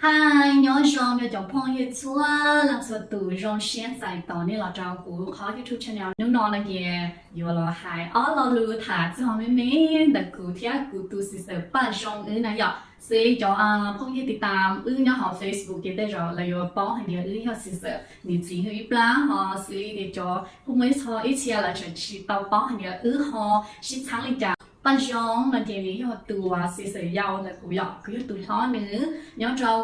Hi, nyob zoo rau cov phooj ywg txhua leej txhua tus, zoo siab txais tos nej los rau kuv qhov YouTube channel. Hnub no no ces yuav los hais ob lo lus tham txog me me ntawm kuv thiab kuv tus sister Paj Zoo wb na yom. Xws li cov phooj ywg tiv tam wb nyob hauv Facebook ces tej zaum lawv yuav paub hais tias wb yog sister niam txiv ib plab, ho xws li tias cov phooj ywg txhua ib txhia lawv tseem tsis tau paub hais tias wb ho sib txheeb li cas. Paj Zoo no ces nws yog tus sister yau ntawm kuv yom, kuv yog tus hlob nws. Nyob rau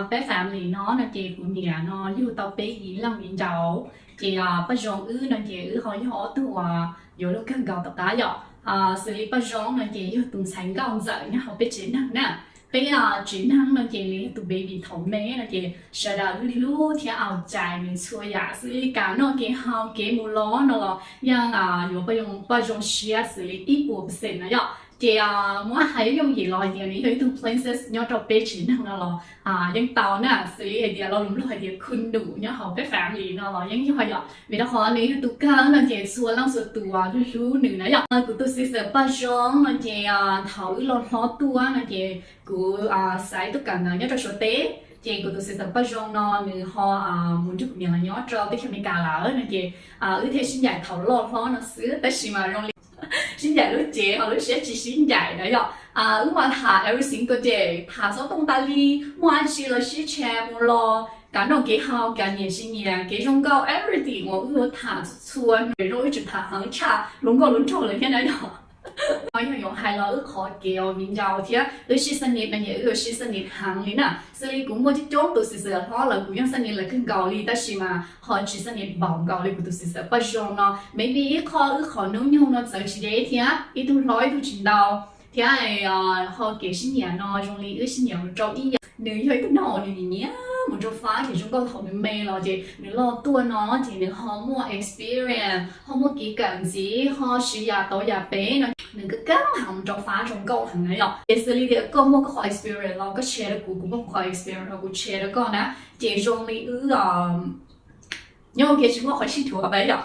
peb family no no ces kuv niam no yug tau peb yim leej viv ncaus, ces Paj Zoo wb no ces wb ho yog ob tug yuav luag kawg nkaus tom qab yom. Xws li Paj Zoo no ces yog tus ntxhais nkauj ntxawm nyob hauv peb tsev neeg na. Peb tsev neeg no ces nws yog tus baby thaum me no ces sawv daws hlub hlub thiab au cai nws txhua yam, xws li kev noj kev haus kev mus los no los yeej yuav Paj Zoo siab xws li ib puas percent no yom. Ces muab hais yooj yim los hais tias nws yog ib tug princess nyob rau peb tsev neeg no los yeej tau na, xws li hais tias lo lus Nplog hais tias khu num nyob hauv peb family no los yeej yog yom, vim rau qhov nws yog tus kawg no ces txhua leej txhua tus hlub hlub nws na yom. Kuv tus sister Paj Zoo no ces thaum wb loj hlob tuaj no ces kuv xaiv tuaj kawm ntawv nyob rau Suav teb, ces kuv tus sister Paj Zoo no nws ho mus nrog kuv niam los nyob rau teb chaws Amelikas lawm no ces wb thiaj sib ncaim thaum loj hlob no xwb, tab sis mas zoo li sib ncaim lub cev ho lub siab tsis sib ncaim na yom. Wb mas tham every single day, tham xov tooj tas li, muaj dab tsi los sib chat mus los, kev noj kev haus, kev nyiam tsis nyiam, kev zoo nkauj, everything uas wb yuav tham txhua txhua, zoo wb tseem tham heev tshaj hluas nkauj hluas nraug lawm thiab na yom. Yog yuav hais los wb qhov kev viv ncaus thiab wb sib xab nim no ces wb yuav sib xab nim heev li na. Xws li kuv muaj coob coob tus sister hlob lawm, kuv yeej xab nim lawv kawg nkaus li, tab sis mas ho tsis xab nim npaum nkaus li kuv tus sister Paj Zoo no. Maybe ib qho wb qhov hnub nyoog no txawv tsis deb thiab, ib tug hlob ib tug tsis ntau thiab, ho kev sib nyiam no zoo li wb sib nyiam mus rau ib yam. Nws yog ib tug neeg uas nws nyiam nyiam mus rau fab, ces zoo nkauj thaum nws me los ces nws loj tuaj no ces nws ho muaj experience, ho muaj kev kawm ntxiv, ho siv yam tau yam pem no, nws kawg kawg heev mus rau fab zoo nkauj heev na yom. Ces xws li tias koj muaj koj qhov experience los koj share rau kuv, kuv muaj kuv qhov experience los kuv share rau koj na. Ces zoo li wb nyob ua ke tsis muaj qhov sib dhuav na yom.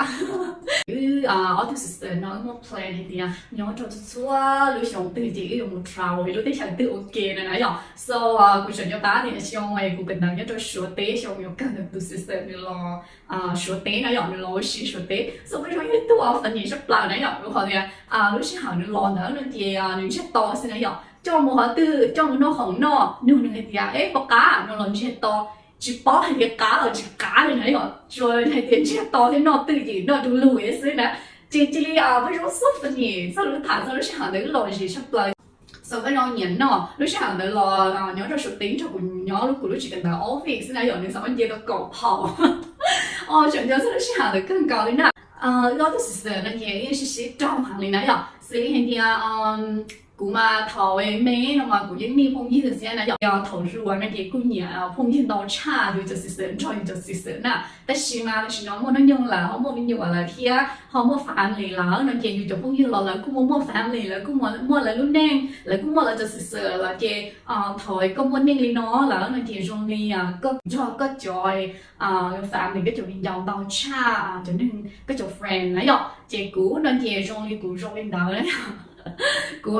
Wb ob tug sister no wb muaj plan hais tias nyob rau txhua txhua lub xyoo twg ces wb yuav mus travel lub teb chaws twg ua ke na na yom. So kuv tseem nco qab tias xyoo kuv kawm ntawv nyob rau Suav teb, xyoo yuav kawg ntawm tus sister nws los Suav teb na yom, nws los ua si Suav teb. So Paj Zoo yog ib tug funny tshaj plaws na yom, rau qhov tias lub sij hawm nws los ntawd no ces nws ntsiag to xwb na yom, coj mus qhov twg, coj mus noj khoom noj, nug nws hais tias, eb, puas qab no los ntsiag to, tsis paub hais tias qab los tsis qab li na yom, tsuas hais tias ntsiag to thiab noj twj ywm noj du lug xwb na. Ces cia li Paj Zoo so funny, txog lub tham txog lub sij hawm ntawd wb lom zem tshaj plaws. So Paj Zoo nyiam noj, lub sij hawm ntawd los nyob rau Suav teb nrog kuv nyob lub, kuv lub tsev kawm ntawv office xwb na yom, nws xav muab nce tau kaum phaum. Tseem nco txog lub sij hawm ntawd kawg nkaus li na. Wb ob tug sister no ces yeej sib sib raug heev li na yom, xws li hais tias kuv mas thaum me no mas kuv yeej nij phooj ywg xwb na yom, thaum hluas no ces kuj nyiam phooj ywg ntau tshaj yus cov sister, nrog yus cov sister na. Tab sis mas tam sim no muaj hnub nyoog lawm, ho muaj me nyuam lawm thiab ho muaj family lawm no ces yus cov phooj ywg los lawv kuj muaj muaj family, lawv kuj muaj lawv lub neej, lawv kuj muaj lawv cov sister lawm ces thaum koj muaj neej li no lawm no ces zoo li koj nrog koj cov family, koj cov viv ncaus ntau tshaj cov neeg, koj cov friend na yom. Ces kuv no ces zoo li kuv zoo li ntawd na. Kuv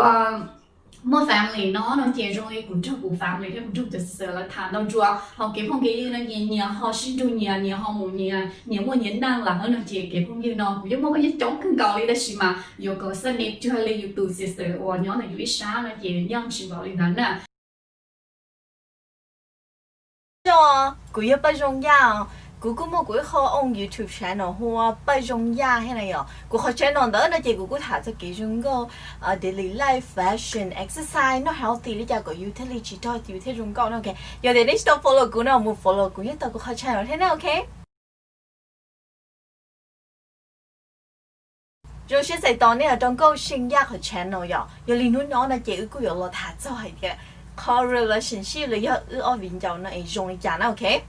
muaj family no no ces zoo li kuv nrog kuv family thiab kuv nrog cov sister lawv tham ntau dua. Ho kev phooj kev ywg no ces nyias ho sib nrug nyias, nyias ho mus nyias, nyias muaj nyias neej lawm no ces kev phooj ywg no kuv yeej muaj phooj ywg coob kawg nkaus li, tab sis mas yuav kom xab nim cuag li yus tus sister uas nyob ntawm yus ib sab no ces yeej tsis npaum li ntawd na. Kuv yog Paj Zoo Yaj, kuv kuj muaj kuv ib qho own YouTube channel hu ua Paj Zoo Yaj thiab na yom. Kuv qhov channel ntawd no ces kuv kuj tham txog kev zoo nkauj, daily life, fashion, exercise, noj healthy li cas kom yus thiaj li tsis rog yus thiaj zoo nkauj na. Ok, yog tias nej tsis tau follow kuv no mus follow kuv nyob tau kuv qhov channel thiab na, ok. Zoo siab txais tos nej rau Nkauj Seej Yaj qhov channel yom. Yog li hnub no no ces wb kuj yuav los tham txog hais tias qhov relationship los yog wb ob viv ncaus no es zoo li cas na, ok.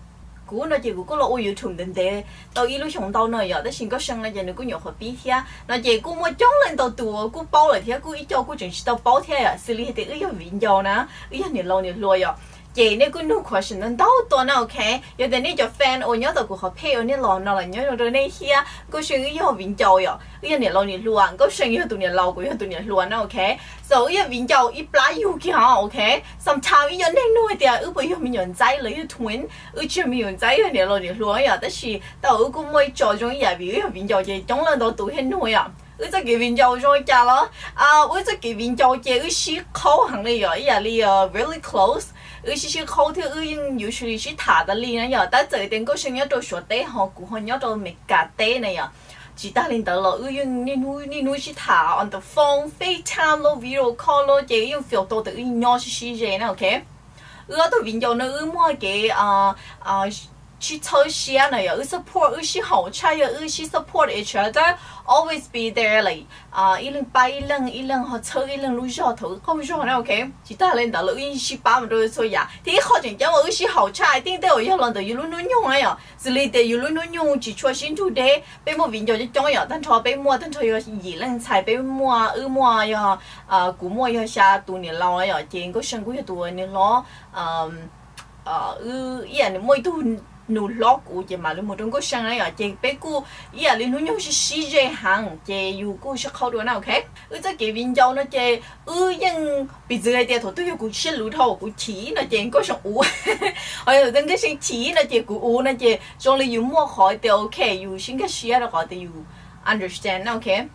Kuv no ces kuv kuj los ua YouTube ntev ntev tau ib lub xyoos ntau no yom, tab sis Nkauj Seej no ces nws kuj nyuam qhuav pib thiab no ces kuj muaj coob leej ntau tus uas kuj paub lawm thiab kuj ib co kuj tseem tsis tau paub thiab yom, xws li hais tias wb yog viv ncaus na, wb yog niam laus niam hluas yom. Ces nej kuj nug question ntau ntau tuaj na, ok. Yog tias nej cov fan uas nyob tom kuv qhov page uas nej los no los nyob zoo rau nej thiab. Nkauj See wb yog viv ncaus yom, wb yog niam laus niam hluas. Nkauj See yog tus niam laus, kuv yog tus niam hluas na, ok. So wb yog viv ncaus ib plab yug kiag os, ok. Sometimes wb yuav neeg nug hais tias wb puas yog me nyuam ntxaib los yog twin. Wb tsis yog me nyuam ntxaib, yog niam laus niam hluas yom, tab sis tau wb kuj muaj ib co zoo ib yam vim wb yog viv ncaus ces coob leej ntau tus thiaj nug yom. Wb txoj kev viv ncaus zoo li cas los? Wb txoj kev viv ncaus ces wb sib qhaub heev li yom, ib yam li really close. Wb sib sib qhaub thiab wb yeej usually sib tham tas li na yom, tab txawm tias Nkauj See nyob rau Suav teb ho kuv ho nyob rau Amelikas teb na yom. Tsis tag li ntawd los wb yeej niaj hnub niaj hnub sib tham on the phone, FaceTime los video call los ces wb yeej feel tau tias wb nyob sib sib ze na, ok. Wb ob tug viv ncaus no wb muaj kev sib txhawb siab na yom, wb support, wb sib haum tshaj, yog wb sib support each other, always be there, like ib leeg pab ib leeg, ib leeg ho txhawb ib leeg lub zog thaum wb qaug zog na, ok. Tsis tag li ntawd los wb yeej sib pab mus rau txhua yam. Thiab ib qho tseem ceeb uas wb sib haum tshaj, I think tej zaum yog los ntawm yus lub hnub nyoog na yom, xws li tias yus lub hnub nyoog tsis tshua sib nrug deb, peb muaj viv ncaus coob coob yom, tag nrho peb muaj, tag nrho yog yim leej ntxhais, peb muaj, wb muaj yog, kuv muaj yog xya tus niam laus yom, ces Nkauj See kuj yog tus nws hlob, wb ib yam nws muaj ib tug nus hlob kuv ces mam li mus rau Nkauj See na yom, ces peb kuj ib yam li hnub nyoog sib sib ze heev ces yus kuj sib qhaub dua na, ok. Wb txoj kev viv ncaus no ces wb yeej piv txwv hais tias thaum twg yog kuv siab luv dhau kuv chim no ces Nkauj See uv, ho yog thaum twg Nkauj See chim no ces kuv uv no ces zoo li yus muaj qhov tias ok yus sib nkag siab rau qhov tias yus understand na, ok.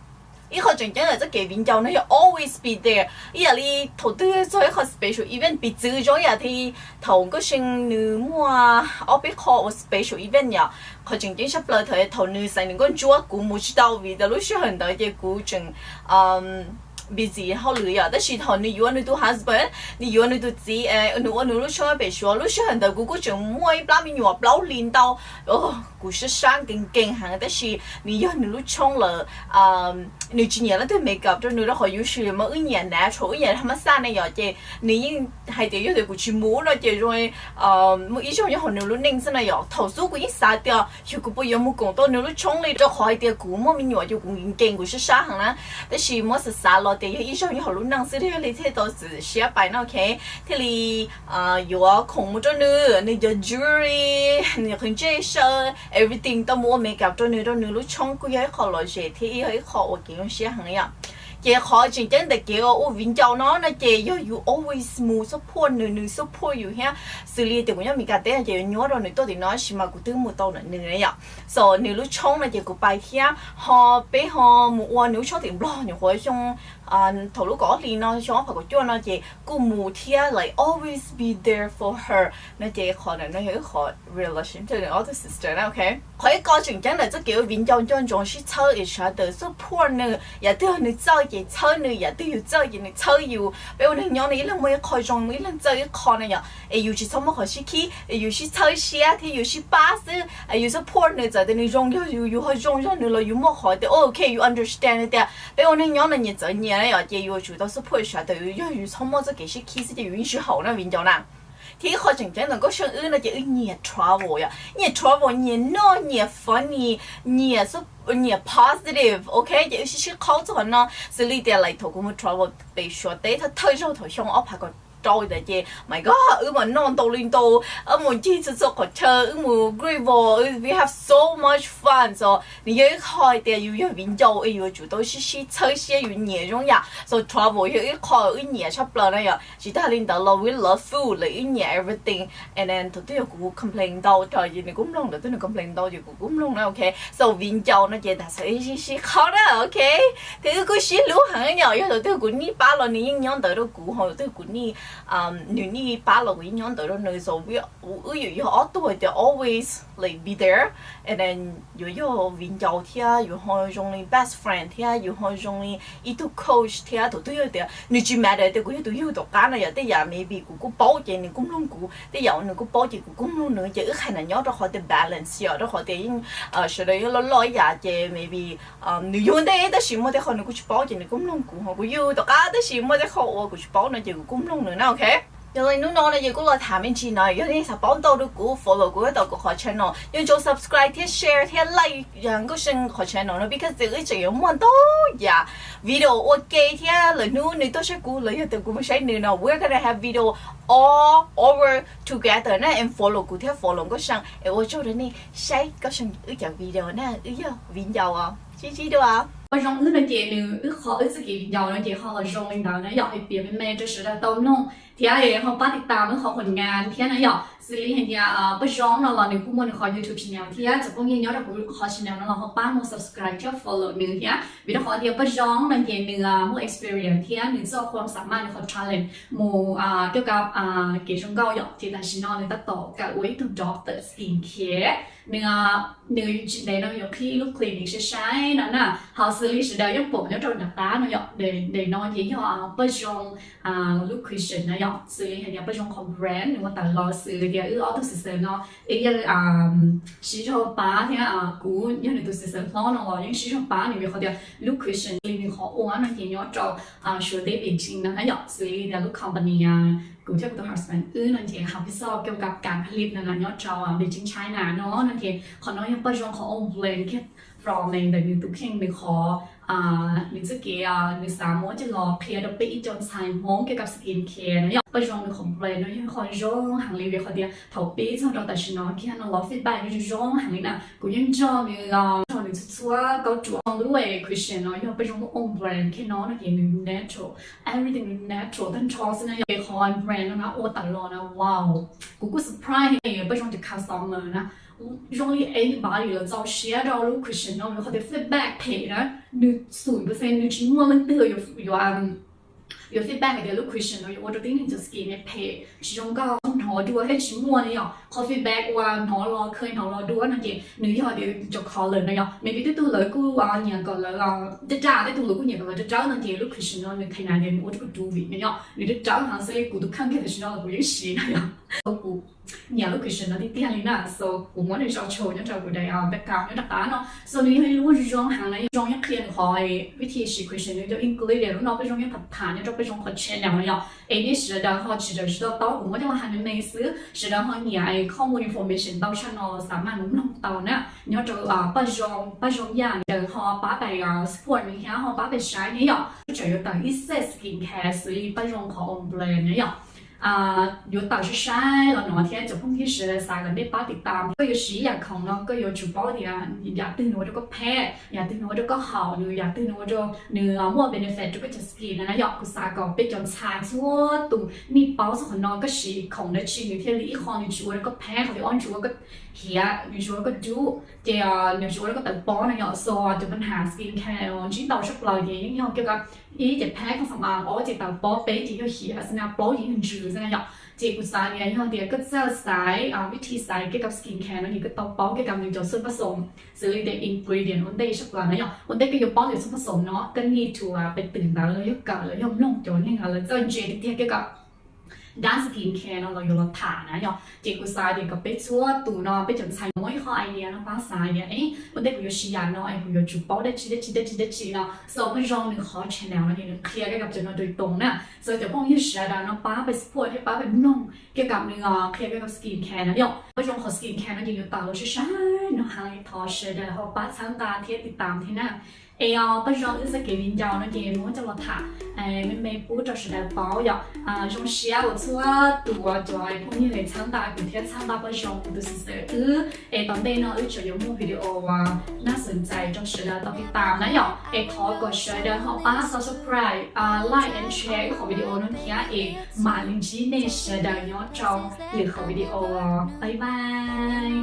Ib qho tseem ceeb ntawm txoj kev viv ncaus no yog always be there. Ib yam li thaum twg txog ib qho special event, piv txwv zoo ib yam li thaum Nkauj See nws muaj ob peb qho uas special event yom, qhov tseem ceeb tshaj plaws thaum, thaum nws xaiv nws nkauj ntsuab kuv mus tsis tau vim tias lub sij hawm ntawd ces kuv tseem busy hauj lwm yom, tab sis thaum nws yuav nws tus husband, nws yuav nws tus txiv, nws ua nws lub tshoob pem Suav, lub sij hawm ntawd kuv kuj tseem muaj ib plab me nyuam plaub hlis ntau, kuv sab sab nkees nkees heev, tab sis nws yog nws lub tshoob lawm. Nws tsis nyiam leej twg make up rau nws rau qhov usually mas wb nyiam natural, wb nyiam thaj mab xaj ne yom, ces nws yeej hais tias yog tias kuv tsis mus no ces zoo muaj ib zaug nyob hauv nws lub neej xwb na yom. Thaum xub kuv yeej xav tias yog kuv puas yuav mus koom tau nws lub tshoob li, rau qhov hais tias kuv muaj me nyuam ces kuv nkees nkees, kuv sab sab heev na. Tab sis muab xav xav los tias yog ib zaug nyob hauv lub neej xwb thiaj li thiaj tau txiav siab pais na, ok. Thiaj li yuav khoom mus rau nws, nws cov jewelry, nws qhov ntsej saw, everything tau mus ua make up rau nws, rau nws lub tshoob kuj yog ib qho lom zem thiab yog ib qho uas kev zoo siab heev yom. Ces qhov tseem ceeb ntawm kev ua viv ncaus no no ces yog yus always mus support nws, nws support yus thiab. Xws li tias kuv nyob Meskas teb no ces yuav nyuaj rau nws tuaj tim no tab sis mas kuv twb mus tau ntawm nws na yom. So nws lub tshoob no ces kuv pais thiab, ho peb ho mus ua nws lub tshoob tim Nplog nyuam qhuav xyoo, thaum lub kaum ob hlis no xyoo ob phav kaum cuaj no ces kuj mus thiab, like always be there for her no ces qhov ntawm no yog ib qho relationship ob tug sister na, ok. Qhov ib qho tseem ceeb ntawm txoj kev ua viv ncaus nco ntsoov sib txhawb each other, support nws, yam twg yog nws txawj ces txhawb nws, yam twg yus txawj ces nws txhawb yus. Peb ua neeg nyob no ib leeg muaj ib qho zoo, ib leeg txawj ib qho na yom, es yus tsis txhob muaj qhov sib khib, es yus sib txhawb siab thiab yus sib pab xwb, es yus support nws, txawm tias nws zoo yog yus, yus ho zoo yog nws los yus muaj qhov tias ok yus understand tias peb ua neeg nyob no nyias txawv nyias na yom, ces yus yuav tsum tau support each other, yog yus txhob muaj txoj kev sib khib xwb ces yus yeej tsis haum na viv ncaus na. Thiab ib qho tseem ceeb ntawm Nkauj See wb no ces wb nyiam travel yom, nyiam travel, nyiam noj, nyiam funny, nyiam, nyiam positive, ok. Ces wb sib sib qhaub txog qhov no, xws li tias like thaum kuv mus travel pem Suav teb thawj thawj zaug thaum xyoo ob phav kaum rau ntawd ces my god wb mas noj ntau li ntau, wb mus ncig txhua txhua qhov chaw, wb mus Great Wall, we have so much fun. So nws yog ib qho hais tias yus yog viv ncaus es yuav tsum tau sib sib txhawb siab, yus nyiam zoo yam. So travel yog ib qho wb nyiam tshaj plaws na yom. Tsis tag li ntawd los we love food, like wb nyiam everything. And then thaum twg yog kuv complain ntau ces nws kuj mloog, thaum twg nws complain ntau ces kuv kuj mloog na, ok. So viv ncaus no ces tas xav sib sib qhaub na, ok. Thiab wb kuj sib hlub heev yom, yog thaum twg kuv nij pab los nws yeej nyob ntawd rau kuv, ho thaum twg kuv nij, nws nij pab los kuv yeej nyob ntawd rau nws. So wb yuav yog ob tug hais tias always like be there, and then yuav yog viv ncaus thiab, yus ho zoo li best friend thiab, yus ho zoo li ib tug coach thiab. Thaum twg yog tias nws tsis matter tias kuv yog tus yug tom qab no yom, tej yam maybe kuv kuj paub ces nws kuj mloog kuv, tej yam uas nws kuj paub ces kuv kuj mloog nws, ces wb hais na nyob rau qhov tias balance yom, rau qhov tias yeej sawv daws yeej loj loj ib yam ces maybe nws yug ntej tab sis muaj tej qho nws kuj tsis paub ces nws kuj mloog kuv, ho kuv yug tom qab tab sis muaj tej qho uas kuv tsis paub no ces kuv kuj mloog nws na, ok. Yog li hnub no no ces kuj los tham me ntsis no, yog nej xav paub ntau rau kuv, follow kuv, tab tom kuv qhov channel, yuav tsum subscribe thiab share thiab like Nkauj See qhov channel no, because txawm wb tseem yuav muaj ntau yam video ua ke thiab. Lwm hnub nws tuaj saib kuv los yog tias kuv mus saib nws no, we're gonna have video all over together na, and follow kuv thiab follow Nkauj See. Es ua tsaug rau nej saib Nkauj See wb cov video na, wb yog viv ncaus os, sib ntsib dua. Paj Zoo wb no ces nws, wb qhov wb txoj kev viv ncaus no ces ho los zoo li ntawd na yom, es piav me me rau sawv daws tau mloog thiab ho pab tiv tam wb qhov qhov ngas thiab na yom. Xws li hais tias Paj Zoo no los nws kuj muaj nws qhov YouTube channel thiab, cov phooj ywg nyob rau kuv qhov channel no los ho pab mus subscribe thiab follow nws thiab, vim rau qhov tias Paj Zoo no ces nws muaj experience thiab nws txoj khuam xam maj, nws qhov talent mus coj kab kev zoo nkauj yom. Ces tam sim no nws tab tom kawm ua ib tug doctor skin care. Nws, nws tsis ntev no yuav qhib lub clinic sai sai no na, ho xws li sawv daws yeej pom nyob rau nram qab no yom, nram no ces yog Paj Zoo location na yom. Xws li hais tias Paj Zoo qhov brand nws ua tawm los xws li tias wb ob tug xwm xeem no, wb yeej sib zog pab thiab, kuv yog nws tus xwm xeem hlob no los yeej sib zog pab nws vim qhov tias lub question li nws qhov ua no ces nyob rau Suav teb Beijing no na yom. Xws li tias lub company kuv thiab kuv tus husband wb no ces hab pis xoj kab kam hlib no nyob rau Beijing China no no ces qhov no yog Paj Zoo qhov own brand kiag from ntawm nws tus kheej nws qhov nws txoj kev nws xav muab coj los qhia rau peb ib co ntxhais Hmoob kab skin care no yom. Paj Zoo nws qhov brand no yog qhov zoo heev li vim qhov tias thaum pib txog rau tam sim no kiag no los feedback nws zoo heev li na. Kuv yeej nrog nws, nrog nws txhua txhua kauj ruam. Lub question no yog Paj Zoo lub own brand kiag no no ces nws natural, everything nws natural tag nrho xwb na yom. Qhov brand no na ua tawm los na, wow, kuv kuj surprise li Paj Zoo cov customer na, zoo li anybody los txaus siab rau lub question no vim qhov tias feedback phem na, nws xum pes xees nws tsis muaj leej twg yuav yuav feedback hais tias lub question no yuav ua rau tib neeg cov skin phem tsis zoo nkauj hnov dua thiab tsis muaj li yom. Qhov feedback uas hnov los kheev hnov los dua no ces nws yog tias cov color no yom, maybe tej tug lawv kuj nyiam kom lawv daj daj, tej tug lawv kuj nyiam kom lawv dawb dawb no ces lub question no nws theem na tias nws ua rau kuv du vim no yom, nws dawb dawb heev xwb li kuv tus kheej kiag tam sim no los kuv yeej siv no yom. Kuv nyiam lub question no tiag tiag li na, so kuv muab nws tso tseg nyob rau kuv daim background nyob rau qab no. So nws yog ib lub zoo heev na, Paj Zoo yeej qhia nws qhov vib thib siv question nws cov ingredient lub no Paj Zoo yeej tham tham nyob rau Paj Zoo qhov channel no yom. Es nej sawv daws ho tsis tau, tsis tau paub, kuv muab coj los hais me me xwb, sawv daws ho nyiam es khoom information ntau tshaj no los xam maj mus mloog tau na. Nyob rau Paj Zoo, Paj Zoo yam daws ho pab pais support nws thiab ho pab pais saib ne yom. Tseem yuav tawm ib set skin care xws li Paj Zoo qhov own brand na yom. Yuav tawm sai sai los no thiab cov phooj ywg sawv daws xav kom nej pab tiv tam, koj yuav siv yam khoom no koj yuav tsum paub tias yam twg nws ua rau koj phem, yam twg nws ua rau koj haum, nws yam twg nws ua rau nws muaj benefit rau koj cov skin na yom. Kuv xav kom peb cov ntxhais txhua tus nej paub txog qhov no, koj siv khoom dab tsi nws thiaj li ib qho nws tsis ua rau koj phem, qhov thib ob nws tsis ua rau koj hiav, nws tsis ua rau koj dub, ces nws tsis ua rau koj tawv pob na yom. So cov paj ham skin care ntsib ntau tshaj plaws ces yeej yog kiag ib ces phem koj xam mas, ob ces tawv pob, peb ces yog hiav xwb na, plaub ces yog ntsws xwb na yom. Ces kuv xav tias yog tias koj txawj xaiv vib thib xaiv kiag kab skin care no ces koj tau paub kiag kab nws cov xwb paj xoom, xws li tias ingredient ua ntej tshaj plaws na yom. Ua ntej koj yuav paub tias xwb paj xoom no koj need to pais twm ntawd los yog kawm los yog mloog cov neeg lawv txawj ntse tiag tiag kiag kab dab skin care no los yuav los tham na yom. Ces kuv xav tias kom peb txhua tus no peb cov ntxhais muab ib qho idea no pab xav tias ua ntej kuv yuav siv yam no es kuv yuav tsum paub dab tsi dab tsi dab tsi dab tsi no. So Paj Zoo nws qhov channel no ces nws qhia kiag kab cov no rau tus na. So cov phooj ywg sawv daws no pab pab support thiab pab pab mloog kiag kab nws qhia kiag kab skin care no yom. Paj Zoo qhov skin care no ces yuav tawm los sai sai no heev li, thov sawv daws ho pab txhawb nqa thiab tiv tam thiab na. Es Paj Zoo wb txoj kev viv ncaus no ces muab coj los tham me me pub rau sawv daws paub yom. Zoo siab uas txhua tus cov phooj ywg txhawb nqa kuv thiab txhawb nqa Paj Zoo kuv tus xwm txheej wb. Es tom ntej no wb tseem yuav muaj video uas naj xwm txais rau sawv daws tau tiv tam na yom. Es thov kom sawv daws ho pab subscribe, like and share wb qhov video no thiab es mam li ntsib nej sawv daws nyob rau lwm qhov video. Bye bye.